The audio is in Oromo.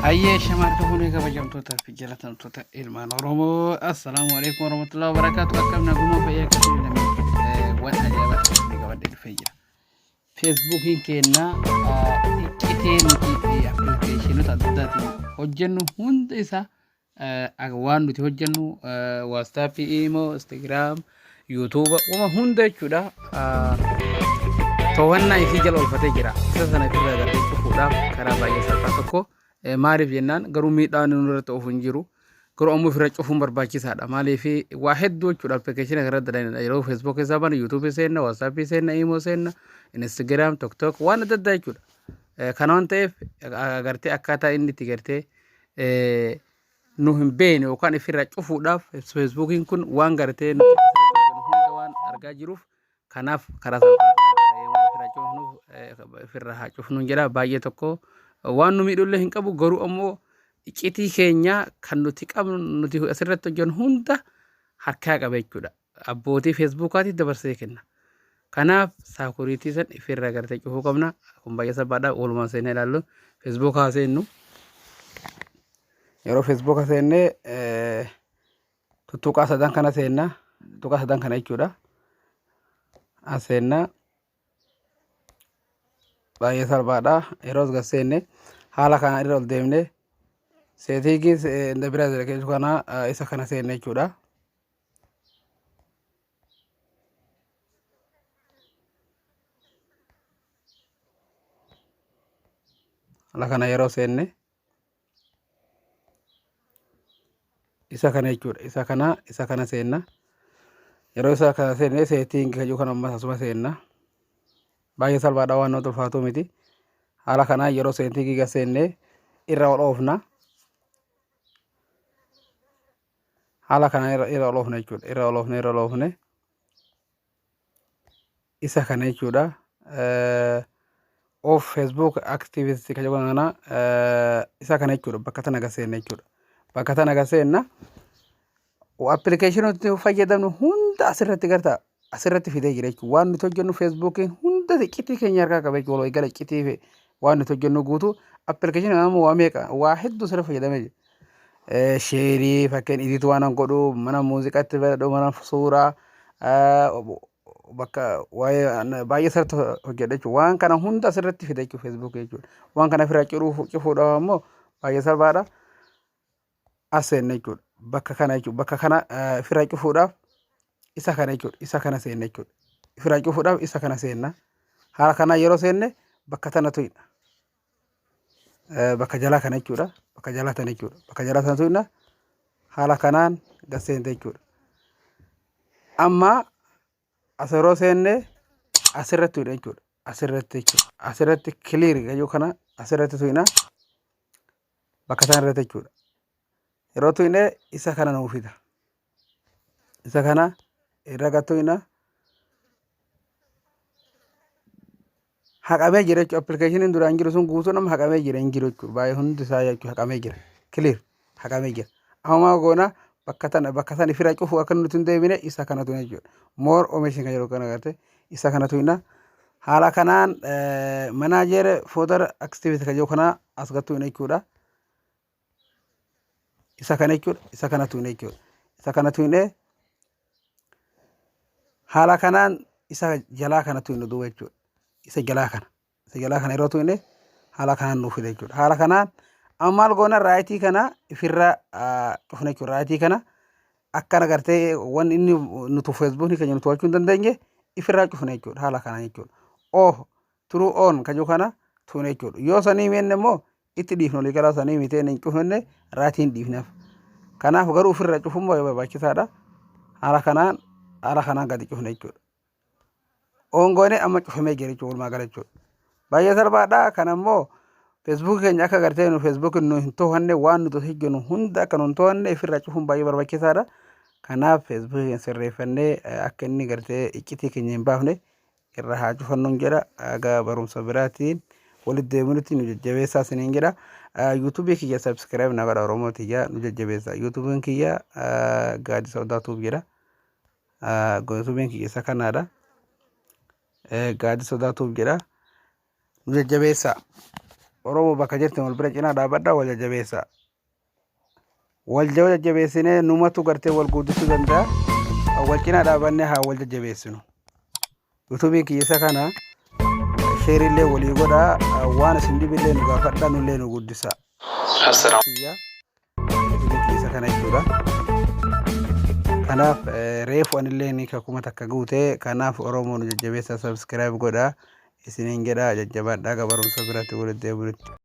Hayyee shamarra fuunee kabajamtoota fi jaalatamtoota ilmaan Oromoo, assalaamu alaikum warahmatullahi wabarakaatu. Akkam naguma fayyaa akkasii namni waan ajaa'ibaa ta'e qabadhee dhufee jira. Feesbuukiin keenya iccitee nuti appilikeeshinoota adda addaatiin hojjennu hunda isaa, waan nuti hojjennu, Waastaappii, Iimoo, Instagiraam, Yuutuuba, wama hunda jechuudha. To'annaa isii jala oolfatee jira. Isa sana ofirraa gartee cufuudhaaf karaa baay'ee salphaa tokko, maaliif jennaan garuu miidhaan nurratti oofu hin jiru. Garuu ammoo ofirra cufuun barbaachisaadha. Maaliif waa hedduu jechuudha appilikeeshina kanarratti dalagnedha. Yeroo Facebook keessaa banu YouTube seenna, WhatsApp seenna, Imo seenna, Instagram, TikTok, waan adda addaa jechuudha. Kana waan ta'eef gartee akkaataa inni itti gartee nu hin beekne yookaan ofirraa cufuudhaaf, Facebookiin kun waan gartee nuti asirratti hojjennu hunda waan argaa jiruuf, kanaaf karaa salphaa ta'ee waan ofirraa cufnuuf ofirraa haa cufnuun jedha. Baay'ee tokko waan nu miidhullee hin qabu, garuu ammoo iccitii keenya kan nuti qabnu, nuti asirratti hojjennu hunda harkaa qaba jechuudha. Abbootii Feesbuukaatiif dabarsee kenna. Kanaaf saakuriitii san ifirraa gartee cufuu qabna. Kun baay'ee salphaadha. Walumaan seenee ilaallu. Feesbuuka haa seennu. Yeroo Feesbuuka seennee tuttuqaa sadan kana seenna. Tuttuqaa sadan kana jechuudha. As seenna. Baay'ee salphaadha. Yeroo as gad seenne haala kana irra ol deemne seetiingii inda biraa jira keessa kana isa kana seenne jechuudha. Haala kana yeroo seenne isa kana jechuudha. Isa kana seenna. Yeroo isa kana seenne setting kan kana ammas asuma seenna. Baay'ee salphaadha, waan nama ulfaatu miti. Haala kanaa yeroo setting gad seenne irra ol oofna. Haala kana irra ol oofna jechuudha. Irra ol oofne, irra ol oofne isa kana jechuudha. Off Facebook activity kan jedhu kana, isa kana jechuudha. Bakka tana gad seenna jechuudha. Bakka tana gad seenna. Appilikeeshinii nuti fayyadamnu hunda asirratti garta asirratti fidee jira jechuudha. Waan nuti hojjennu Feesbuukiin hunda iccitii keenya harkaa qaba jechuudha. Walii gala iccitii waan nuti hojjennu guutuu appilikeeshinii ammoo waa meeqa waa hedduu asirra fayyadamee jira. Sheerii fakkeen edit waan an godhu, mana muuziqaatti fayyadu, mana suuraa, bakka waa'ee baay'ee asirratti hojjedha jechuudha. Waan kana hunda asirratti fida jechuudha Feesbuukii jechuudha. Waan kana ofirraa cufuudhaaf ammoo baay'ee salphaadha. As seenna jechuudha. Bakka kana jechuudha. Bakka kana ofirraa cufuudhaaf isa kana jechuudha. Isa kana seenna jechuudha. Ofirraa cufuudhaaf isa kana seenna. Haala kanaa yeroo seenne bakka tana tuyna. Bakka jalaa kana jechuudha. Bakka jalaa tana jechuudha. Bakka jalaa tana tuyna. Haala kanaan gad seente jechuudha. Amma as yeroo seenne asirratti tuyna jechuudha. Asirratti jechuudha. Asirratti clear gayyuu kana asirratti tuyna. Bakka sana irratti jechuudha. Yeroo tuyne isa kana nuu fida. Isa kana irra gad tuyna. Haqamee jira jechuudha. Appilikeeshiniin duraan jiru sun guutuun amma haqamee jira, hin jiru jechuudha. Baay'ee hundi isaa jechuudha haqamee jira. Clear haqamee jira. Amma maal goona? Bakka tana, bakka sana ifirraa cufuu akka nuti hin deebine isa kana tuyna jechuudha. More option kan jedhu kana garte isa kana tuyna. Haala kanaan manage further activity kan jedhu kana as gad tuyna jechuudha. Isa kana jechuudha. Isa kana tuyna jechuudha. Isa kana tuyne haala kanaan isa jalaa kana tuyna duuba jechuudha. Isa jalaa kana. Isa jalaa kana yeroo tuyne haala kanaan nuuf fida jechuudha. Haala kanaan amma maal goona? Raayitii kana ifirra cufna jechuudha. Raayitii kana akkana gartee wanni inni nutu Feesbuukni keenya nu to'achuu hin dandeenye ifirraa cufna jechuudha. Haala kanaan jechuudha. Oh turn on kan jiru kana tuune jechuudha. Yoo sanii meenne immoo itti dhiifna, olii galaa sanii mitee hin cufnenne raayitiin dhiifnaaf. Kanaaf garuu ofirra cufuun baay'ee barbaachisaadha. Haala kanaan gadi cufna jechuudha. On goone amma cufamee jira jechuudha walumaa gala jechuudha. Baay'ee salphaadha. Kana immoo Feesbuukii keenya akka gartee nu Feesbuukiin nu hin to'anne, waan nuti hojjennu hunda akka nu hin to'anne ofirraa cufuun baay'ee barbaachisaadha. Kanaaf Feesbuukii keenya sirreeffannee akka inni gartee iccitii keenya hin baafne irra haa cufannuun jedha. Aga barumsa biraatiin walitti deebinutti nu jajjabeessaa isiniin jedha. Yuutuubii kiyya subscribe na godha, Oromoo tiyya nu jajjabeessa. Yuutuubiin kiyya Gaaddisa Odaa Tube jedha. Yuutuubiin kiyya isa kanaadha. Gaaddisa Odaa Tube jedha. Nu jajjabeessaa. Oromoo bakka jirtan wal bira cinaa dhaabadhaa, wal jajjabeessaa. Wal jajjabeessinee numatu gartee wal guddisuu danda'a. Wal cinaa dhaabannee haa wal jajjabeessinu. YouTubeiin kiyya isa kana, shareillee walii godhaa, waan isin dhibillee nu gaafadhaa, nullee nu guddisaa. Kiyya YouTubeiin kiyya isa kana jechuudha. Kanaaf reefu anillee ni 1000 guute. Kanaaf Oromoo nu jajjabeessaa, subscribe godhaa isiniin jedhaa, jajjabaadhaa, barumsa biratti walitti deebinutti.